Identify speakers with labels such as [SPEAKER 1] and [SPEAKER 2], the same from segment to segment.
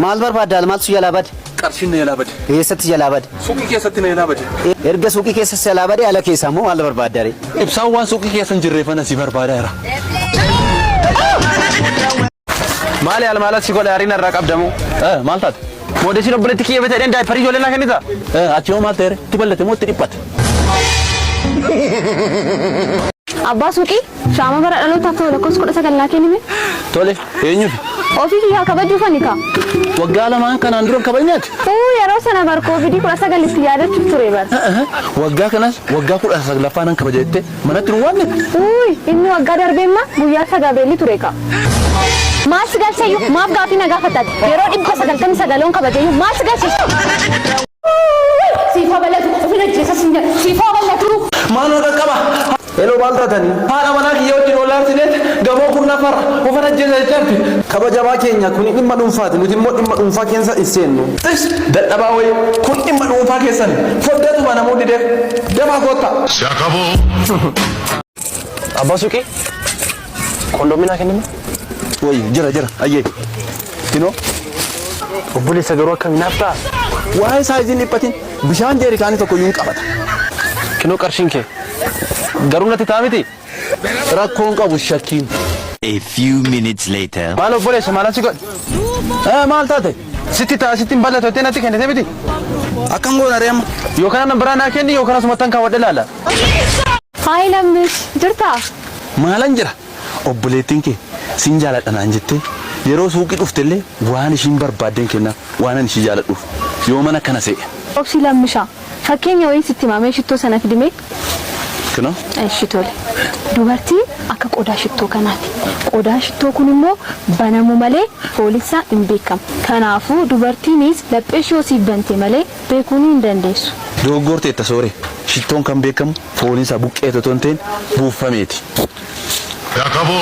[SPEAKER 1] Maal barbaadda maal si jalaa bade?
[SPEAKER 2] Qarshiin na jalaa bade.
[SPEAKER 1] Eessatti si jalaa bade?
[SPEAKER 2] Suuqii keessatti na jalaa bade.
[SPEAKER 1] Erga suuqii keessa si jalaa bade ala keessaa immoo maal barbaadda ree?
[SPEAKER 2] Ibsaan waan suuqii keessa hin jirreefan asii barbaadaa jira.
[SPEAKER 3] Maali almaala si godha ariin irraa qabdamu?
[SPEAKER 2] Maal taate?
[SPEAKER 3] Moodesiin obboleetti kiyya bitee dheen daayipparii ijoollee naa kennita?
[SPEAKER 2] Ati hoo maal ta'eere? Itti bal'ate moo itti dhiphate?
[SPEAKER 4] Abbaa suuqii shaama bara dhalootaaf ta'u lakkoofsa 19 naa kennime.
[SPEAKER 2] Tole, eenyufi?
[SPEAKER 4] Ofii kiyyaa kabajuufani kaa.
[SPEAKER 2] Waggaa lamaan kanaan dura hin kabajneeti?
[SPEAKER 4] Uu yeroo sana bar koovidii 19 itti yaadachuuf ture bar.
[SPEAKER 2] Waggaa kanas waggaa 19ffaa nan kabaja jettee manatti nu waamne?
[SPEAKER 4] Uuy inni waggaa darbeemma guyyaa isaa Gabrieli ture kaa. Maal si galcheyyu maaf gaafii na gaafatta ati? Yeroo 999 yoon kabajeyyu maal si galche? Siif haa bal'atu ofin ajjeesa sin jedha siif haa bal'atu.
[SPEAKER 2] Maaloo dhaqqaba!
[SPEAKER 3] Hello maal taatanii?
[SPEAKER 2] Haadha manaa kiyya wajjin wal aarsineet gamoo kurnaffaarra ofan ajjeesa jechaa jirti.
[SPEAKER 3] Kabajamaa keenya kuni dhimma dhuunfaati nuti immoo dhimma dhuunfaa keessa hin seennu.
[SPEAKER 2] Tish dadhabaa wayii kun dhimma dhuunfaa keessani foddaatu banamuu dideef dafaa koottaa.
[SPEAKER 5] Se acabó.
[SPEAKER 3] Abbaa suuqii kondomii naa kennime.
[SPEAKER 2] Wayii jira jira ayyee kinoo.
[SPEAKER 3] Obboleessa garuu akkami naaf ta'a?
[SPEAKER 2] Waa'ee saayiziin dhiphatin bishaan jeerikaanii tokko iyyuu hin qabata.
[SPEAKER 3] Kinoo qarshiin kee. Garuu natti ta'a miti?
[SPEAKER 2] Rakkoon qabu shakkiin.
[SPEAKER 6] A few minutes later.
[SPEAKER 3] Maal obboleessa maalan si godhe?
[SPEAKER 2] Maal taate?
[SPEAKER 3] Sitti ta'a sitti hin bal'atu jettee natti kennite miti?
[SPEAKER 2] Akkam goona ree amma?
[SPEAKER 3] Yookaan ana biraa naa kenni yookaan asumattan kaawwadhe laala.
[SPEAKER 4] Haay Lammish, jirtaa?
[SPEAKER 2] Maalan jira? Obboleettiin kee sin jaaladha naan jettee yeroo suuqii dhuftellee waan ishiin barbaaddeen kennaaf waanan ishii jaaladhuuf yooman akkana se'e.
[SPEAKER 4] Obsi Lammishaa, fakkeenya wayiin sitti himaa mee shittoo sana fidi mee.
[SPEAKER 2] Kunoo.
[SPEAKER 4] Eshi tole. Dubartiin akka qodaa shittoo kanaati. Qodaan shittoo kun immoo banamuu malee foolinsaa hin beekamu. Kanaafuu dubartiinis lapheeshii yoo siif bante malee beekuunii hin dandeessu.
[SPEAKER 2] Dogoggorteetta Sooree. Shittoon kan beekamu fooliinsaa buqqeeti otoo hin ta'in buuffameeti.
[SPEAKER 5] Se acabó.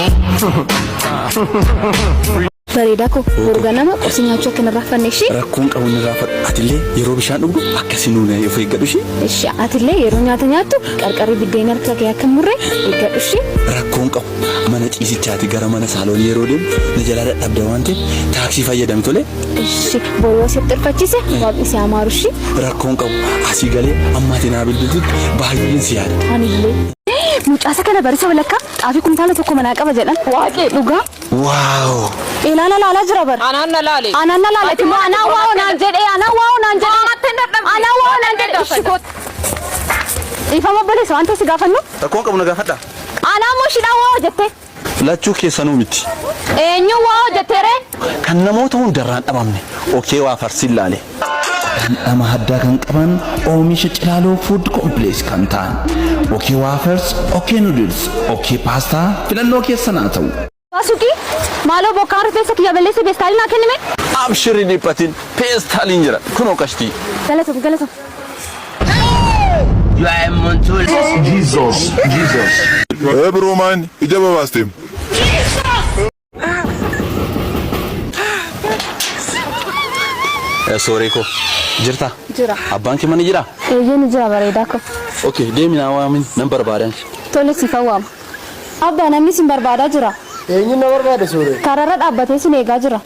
[SPEAKER 4] Bareedaa koo boru ganama qursii nyaachuu akka hin irraanfanne ishii.
[SPEAKER 2] Rakkoon qabu hin irraanfadhu. Atillee yeroo bishaan dhugdu akka si nuune of eeggadhu ishii.
[SPEAKER 4] Ishi atillee yeroo nyaata nyaattu qarqarri biddeena harka kee akka hin murre eeggadhu ishii.
[SPEAKER 2] Rakkoon qabu mana ciisichaati gara mana saaloonii yeroo deemu na jalaa dadhabda waan ta'eef taaksii fayyadami tolee.
[SPEAKER 4] Ishi boru yoo si xirfachise waaqni si haa maaru ishii.
[SPEAKER 2] Rakkoon qabu asii galee amma ati naa bilbiltutti baay'een si yaada.
[SPEAKER 4] Anillee. Mucaasa kana barisa walakkaa xaafii kuntaala tokko manaa qaba jedhan. Waaqee dhugaa.
[SPEAKER 2] Wow.
[SPEAKER 4] Eelaa na laalaa jira bar.
[SPEAKER 7] Anaan na laale.
[SPEAKER 4] Anaan na laale. Ati immoo anaa waa'oo naan jedhee anaa waa'oo naan jedhee.
[SPEAKER 7] Maamatti hin dadhabne.
[SPEAKER 4] Anaa waa'oo naan jedhee. Ishi koot. Dhiifama obboleessa waan ta'e si gaafannu.
[SPEAKER 2] Rakkoon qabu na gaafadha.
[SPEAKER 4] Anaa immoo ishiidhaan waa'oo jettee.
[SPEAKER 2] Lachuu keessanuu miti.
[SPEAKER 4] Eenyuun waa'oo jettee ree?
[SPEAKER 2] Kan namoota hundarraan dhabamne okee waa farsiin laale.
[SPEAKER 8] Dhandhama addaa kan qaban oomisha Cilaaloo Food Complex kan ta'an Okee Wafers, Okee Noodles, Okee Pasta filannoo keessan haa ta'u.
[SPEAKER 4] Abbaa suuqii maaloo bokkaan rifeensa kiyya balleesse peestaalii naa kenni mee.
[SPEAKER 2] Abshir hin dhiphatin peestaaliin jira kunoo qashtii.
[SPEAKER 4] Galatoom galatoom.
[SPEAKER 5] Jesus, Jesus. Ee biroo maan ija babaasteem.
[SPEAKER 2] Sooree koo jirta?
[SPEAKER 4] Jira.
[SPEAKER 2] Abbaan kee mana jiraa?
[SPEAKER 4] Eeyyee ni jira bareedaa koo.
[SPEAKER 2] Okay deemi naa waamin nan barbaadan.
[SPEAKER 4] Tole siifan waama. Abbaa namni sin barbaadaa jira.
[SPEAKER 9] Eenyuun na barbaada Sooree?
[SPEAKER 4] Karaarra dhaabbatee sin eegaa jira.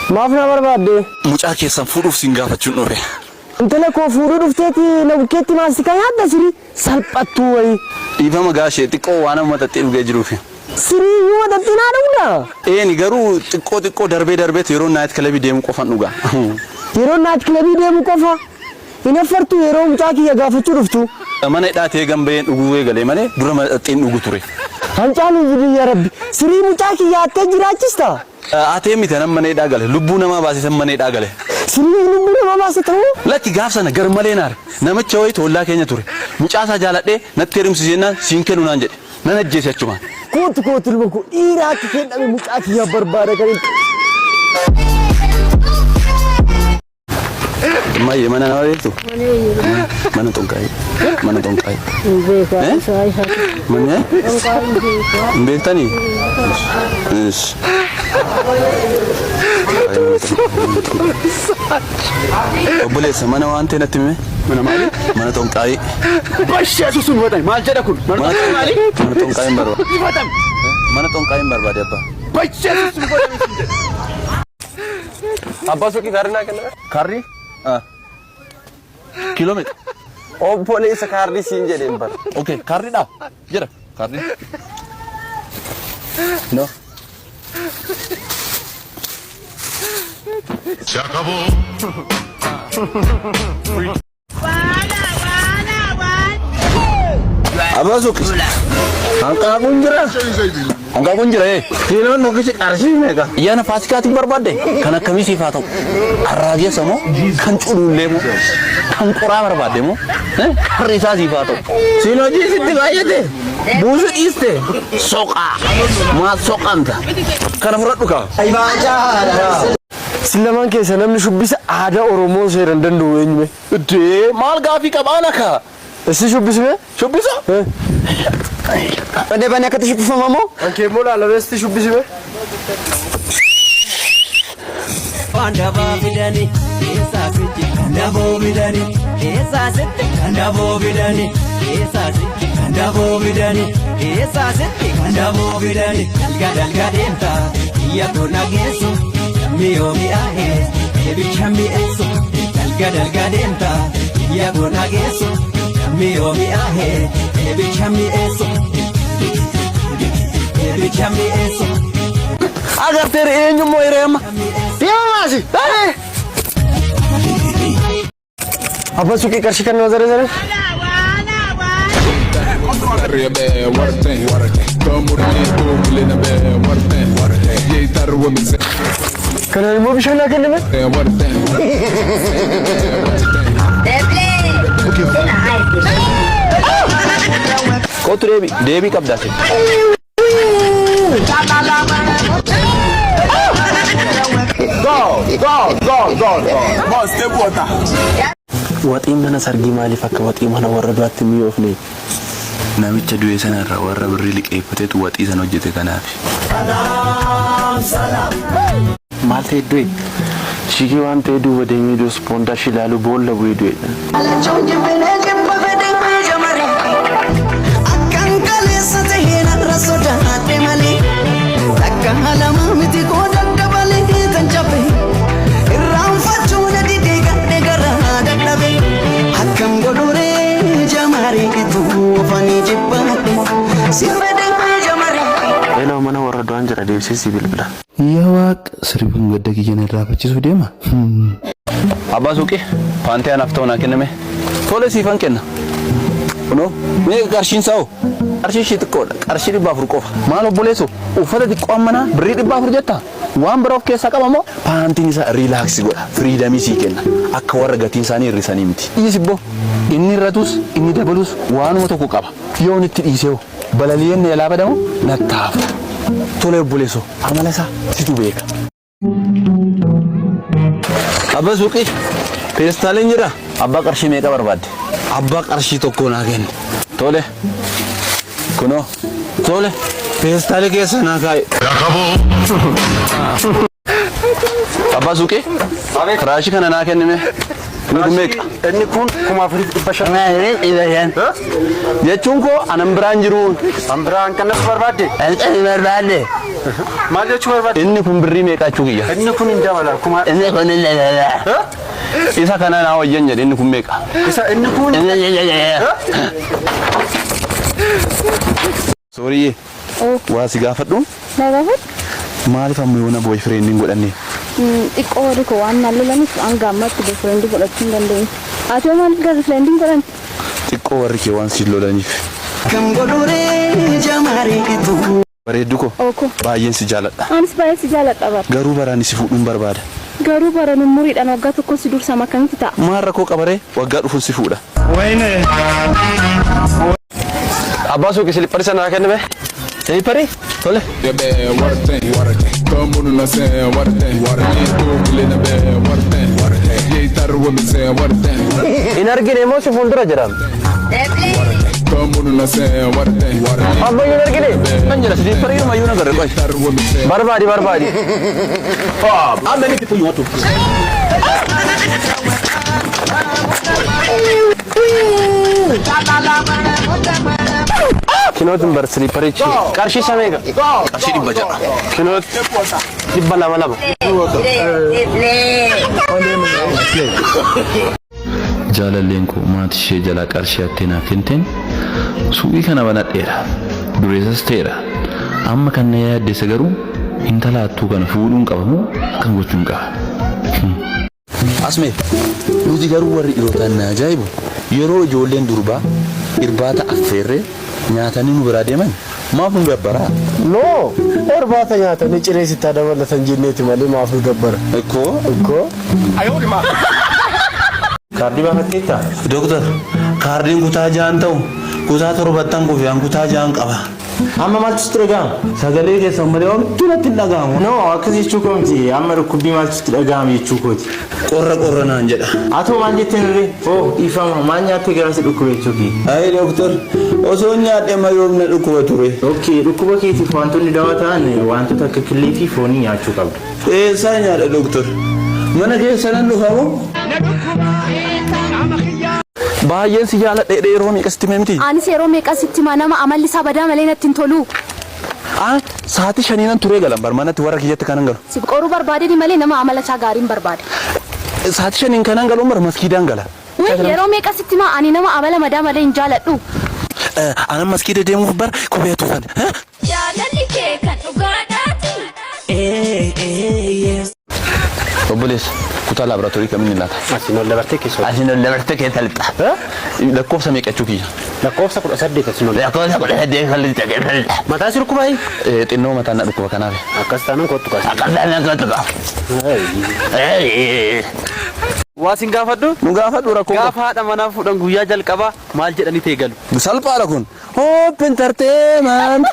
[SPEAKER 9] Maaf na barbaadde?
[SPEAKER 2] Mucaa keessan fuudhuuf sin gaafachuun dhufe.
[SPEAKER 9] Intala koo fuudhuu dhufteeti na bukkeetti maastikaa nyaadda sirii salphattuu wayii.
[SPEAKER 2] Dhiifama gaashee xiqqoo waan amma maxaxxii dhugee jiruufi.
[SPEAKER 9] Sirii iyyuu maxaxxii naa dhugda?
[SPEAKER 2] Eeni garuu xiqqoo xiqqoo darbee darbeetu yeroo naayit kilabii deemu qofan dhuga.
[SPEAKER 9] Yeroo naayit kilabii deemu qofa? Hin affartuu yeroo mucaa kiyya gaafachuu dhuftu?
[SPEAKER 2] Mana hidhaati eegan baheen dhuguu eegalee malee dura maxaxxii hin dhugu ture.
[SPEAKER 9] Hancaaluu fidii yaa rabbi. Sirii mucaa kiyya hattee jiraachista?
[SPEAKER 2] Atee miti anan mana hidhaa gale. Lubbuu namaa baasetan mana hidhaa gale.
[SPEAKER 9] Sirii lubbuu namaa baase ta'uu?
[SPEAKER 2] Lakki gaaf sana gar maleen aare. Namicha wayiitu ollaa keenya ture. Mucaa isaa jaaladhee natti heerumsiisi jennaan siin kennu naan jedhe. Nan ajjeese achumaan.
[SPEAKER 9] Kootu kootu ilma koo dhiira akka kee dhabe mucaa kiyyaaf barbaada kan hin
[SPEAKER 2] Maayye mana nama beektu? Mana xonqaayii. Mana xonqaayii. Eh? Mana hin beektanii? Ish. Obboleessa mana waan ta'e natti hime.
[SPEAKER 3] Mana maali?
[SPEAKER 2] Mana xonqaayii.
[SPEAKER 3] Basheesu sun hubatan maal jedha kun? Mana
[SPEAKER 2] Mana
[SPEAKER 3] xonqaayii maali?
[SPEAKER 2] Mana xonqaayii hin barbaade.
[SPEAKER 3] Hubatan.
[SPEAKER 2] Mana xonqaayii hin barbaade abbaa.
[SPEAKER 3] Basheesu sun hubatan. Abbaa suuqii kaardii naa kenname.
[SPEAKER 2] Kaardii? Kiiloo meeqa?
[SPEAKER 3] Obboleessa kaardii siin jedheen bara.
[SPEAKER 2] Okay, kaardiidha. Jira, kaardii. No.
[SPEAKER 5] Se acabó.
[SPEAKER 2] Abbaa suuqii. Hanqaaquun jira. Hanqaaquun jira ee. Kiiloon tokkichi qarshii meeqa? Ayyaana Faasikaatiin barbaadde kan akkamii siif haa ta'u? Arraageessa moo? Kan culullee moo? Kan qoraa barbaadde moo? Karri isaa siif haa ta'u. Siin hojii sitti baay'ate. Buusu dhiiste. Soqaa. Maal soqamta? Kana fudhadhu kaa.
[SPEAKER 9] Isin lamaan keessa namni shubbisa aadaa Oromoo seeraan danda'u eenyume?
[SPEAKER 2] Iddee maal gaafii qabaan akka?
[SPEAKER 9] Isin shubbisme?
[SPEAKER 2] Shubbisa?
[SPEAKER 1] Bandee banee akkatti shubbifama moo?
[SPEAKER 9] Ankee immoo laalabeesti shubbisme?
[SPEAKER 2] Agartee eenyummoo hiree amma?
[SPEAKER 9] Deema maasi! Abbaa suuqii qarshii kan nama zara zara? Kanaan immoo bishaan naa kenname?
[SPEAKER 2] Kootu deebii deebii qabdaa si.
[SPEAKER 3] Waxiin mana sargii maaliif akka waxii mana warra duraatti hin mi'oofne?
[SPEAKER 2] Namicha du'e sanarra warra birrii liqeeffateetu waxii sana hojjete kanaaf.
[SPEAKER 3] Maal ta'e du'e? Shigii waan ta'e duuba deemee du'us poondaa ilaalu boolla bu'ee du'edha. Eeloo mana warra du'aan jira deebisee si bilbila.
[SPEAKER 8] Yaa waaq sirbi kun gadda kiyya na irraanfachiisuu deema.
[SPEAKER 2] Abbaa suuqii paantii anaaf ta'u naa kenname. Tole siifan kenna. Kunoo meeqa qarshiin isaa hoo? Qarshii ishii xiqqoodha. Qarshii 400 qofa. Maal obboleessoo uffata xiqqoo ammanaa birrii 400 jettaa? Waan biraa of keessaa qaba moo? Paantiin isaa relax godha. Freedom sii kenna. Akka warra gatiin isaanii hir'isanii miti. Dhiisi bbo. Inni hir'atus inni dabalus waanuma tokko qaba. Yoon itti dhiisee hoo? Balali'een na jalaa bada moo natti hafa? Tole obboleessoo amala isaa situ beeka. Abbaa suuqii peestaaliin jira. Abbaa qarshii meeqa barbaadde? Abbaa qarshii tokko naa kenni. Tole. Kunoo. Tole. Peestaalii keessa naa kaa'i.
[SPEAKER 5] Se acabó.
[SPEAKER 2] Abbaa suuqii firaashii kana naa kennime. Inni kun meeqa?
[SPEAKER 3] Inni kun 4500.
[SPEAKER 2] Jechuun koo anan biraan jiru.
[SPEAKER 3] An biraan kan natti barbaadde?
[SPEAKER 2] Ani barbaadde.
[SPEAKER 3] Maal jechuu barbaadde?
[SPEAKER 2] Inni kun birrii meeqa jechuu kiyya?
[SPEAKER 3] Inni kun hin dabala kuma.
[SPEAKER 2] Inni kun hin dabala. Isa kana naa wayyan jedhe inni kun meeqa?
[SPEAKER 3] Isa inni kun.
[SPEAKER 2] Sooriyyee waa si gaafadhu.
[SPEAKER 4] Na gaafadhu.
[SPEAKER 2] Maaliif amma yoona boyfriend hin godhanne?
[SPEAKER 4] Xiqqoo warri koo waan naan lolaniif hanga ammaatti boyfriend godhachuu hin dandeenye. Ati hoo maaliif girlfriend hin godhanne?
[SPEAKER 2] Xiqqoo warri kee waan si lolaniif. Bareeddu koo
[SPEAKER 4] Ookoo.
[SPEAKER 2] baay'een si jaaladha.
[SPEAKER 4] Anis baay'ee si jaaladha bar.
[SPEAKER 2] Garuu baraan si fuudhuun barbaada.
[SPEAKER 4] Garuu baran umuriidhaan waggaa tokko si dursama akkamitti ta'a?
[SPEAKER 2] Maal rakkoo qabaree waggaa dhufuun si fuudha.
[SPEAKER 3] Abbaa suuqii silipparii sana naa kenname.
[SPEAKER 2] Silipparii? Tole.
[SPEAKER 3] Hin argine moo si fuuldura jira? Ammayyuu hin argine?
[SPEAKER 2] Kan jira silipparii mayyuu na garre qoy.
[SPEAKER 3] Barbaadi barbaadi.
[SPEAKER 2] How many people you want to kill?
[SPEAKER 3] Kinootiin bar siliiparichi. Qarshii isaa meeqa?
[SPEAKER 2] Qarshii 600.
[SPEAKER 3] Kinoot 200 lama.
[SPEAKER 8] Jaalalleen koo maatii ishee jalaa qarshii hattee naaf kenteen suuqii kana banadheera. Dureessas ta'eera. Amma kan na yaaddesse garuu intala hattuu kana fuudhuun qaba moo akkam gochuun qaba?
[SPEAKER 2] Asmee, nuti garuu warri dhirootaan na ajaa'ibu yeroo ijoolleen durbaa irbaata affeerree nyaatanii nu biraa deeman maaf nu dabbaraa?
[SPEAKER 9] No, irbaata nyaatanii ciree sitti haa dabalatan jenneeti malee maaf nu dabbara?
[SPEAKER 2] Ikkoo?
[SPEAKER 9] Ikkoo?
[SPEAKER 3] Kaardii baafatteettaa?
[SPEAKER 8] Doktar, kaardiin kutaa ja'an ta'u kutaa torbattan kufe an kutaa ja'an qaba.
[SPEAKER 3] Amma maaltu sitti dhaga'ama?
[SPEAKER 8] Sagalee keessan malee homtuu natti hin dhaga'amu.
[SPEAKER 3] No, akkas jechuu koo miti. Amma dhukkubbii maaltu sitti dhaga'ama jechuu kooti.
[SPEAKER 8] Qorra qorra naan jedha.
[SPEAKER 3] Atoo maal jetteen ree? Oh, dhiifama. Maal nyaattee garaa si dhukkube jechuu kee?
[SPEAKER 8] Ayi doktar, osoo nyaadhe amma yoom na dhukkuba ture.
[SPEAKER 3] Okay, dhukkuba keetiif wantoonni dawaa ta'an wantoota akka killee fi foonii nyaachuu qabda.
[SPEAKER 8] Eessaa nyaadha doktar? Mana keessa nan dhufa moo?
[SPEAKER 2] Baay'een si jaaladha jedhee yeroo meeqa sitti hime miti?
[SPEAKER 4] Anis yeroo meeqa sitti hima nama amalli isaa badaa malee natti hin tolu.
[SPEAKER 2] Aan sa'aatii shaniinan turee galan bar manatti warra kiyyatti kanan galu.
[SPEAKER 4] Si qoruu barbaadeni malee nama amala isaa gaariin barbaada.
[SPEAKER 2] Sa'aatii shaniin kanan galu bar maskiidaan gala.
[SPEAKER 4] Wuy yeroo meeqa sitti hima ani nama amala madaa malee hin jaaladhu.
[SPEAKER 2] Anan maskiida deemuuf bar kophee tuufan.
[SPEAKER 7] Jaalalli kee kan dhugaadhaati.
[SPEAKER 2] Obboleessa kutaa laaboraatoorii kamiin laata?
[SPEAKER 3] Asiin ol dabartee keessa.
[SPEAKER 2] Asiin ol dabartee keessa lixxa. Lakkoofsa meeqa jechuu kiyya?
[SPEAKER 3] Lakkoofsa 18 asiin ol.
[SPEAKER 2] Lakkoofsa 18 keessa lixxa keessa lixxa.
[SPEAKER 3] Mataa si dhukkubaa?
[SPEAKER 2] Xinnoo mataan na dhukkuba kanaaf.
[SPEAKER 3] Akkas taanaan kottu kaasa.
[SPEAKER 2] Akkas taanaan kottu kaasa.
[SPEAKER 10] Waa sin gaafadhu?
[SPEAKER 2] Nu gaafadhu rakkoo.
[SPEAKER 10] Gaafa haadha manaa fuudhan guyyaa jalqabaa maal jedhanii eegalu?
[SPEAKER 2] Salphaadha kun. Hope Entertainment.